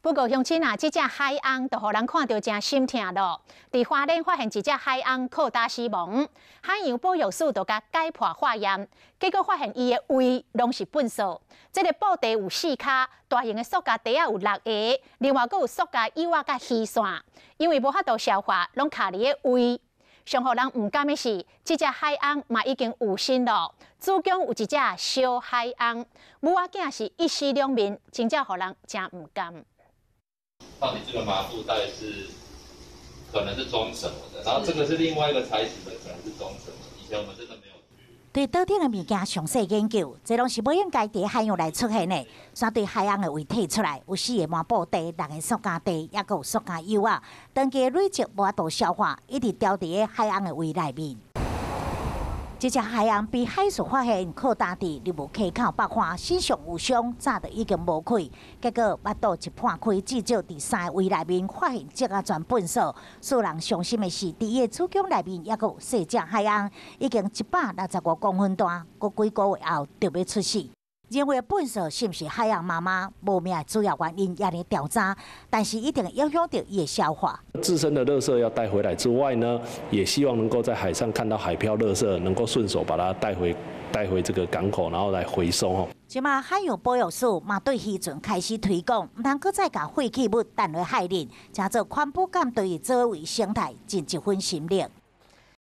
不過鄉親啊，這隻海鰪就予人看著誠心疼囉。佇花蓮發現一隻海鰪擴大死亡，海洋保育署就共解剖化驗，結果發現伊的胃攏是糞埽。這个布袋有四跤，大型的塑膠袋仔有六个，另外閣有塑膠椅仔佮魚線，因為無法度消化，攏卡佇咧胃。上予人毋甘的是，這隻海鰪嘛已經有身囉。子宮有一隻小海鰪，母仔囝是一屍兩面，真正予人誠毋甘。到底這個麻布袋是可能是裝什麼的？然後這個是另外一個材質的，可能是裝什麼？以前我們真的沒有。對島頂的物件詳細研究，這攏是無應該佇海洋內出現的。煞對海鰪的胃提出來，有四个麻布袋、六个塑膠袋，抑閣有塑膠椅仔，長期累積無法度消化，一直牢佇海鰪的胃內面。這隻海鰪被海事發現，靠大佇立霧溪口北岸，身上有傷，早就已經無氣。結果腹肚一破開，至少佇三个胃內面發現這仔全糞埽。使人傷心的是，佇伊的子宮內面抑閣有細隻海鰪，已經165公分大，閣幾個月後就欲出世。認為糞埽是毋是海鰪媽媽無明的主要原因，猶咧調查，但是一定會影響著伊的消化。自身的垃圾要帶回來之外呢，也希望能夠在海上看到海漂垃圾，能夠順手把它帶回這個港口，然後來回收。吼。這馬海洋保育署嘛對漁船開始推廣，毋通閣再共廢棄物擲落海裡，誠做環保艦對於保衛生態盡一份心力。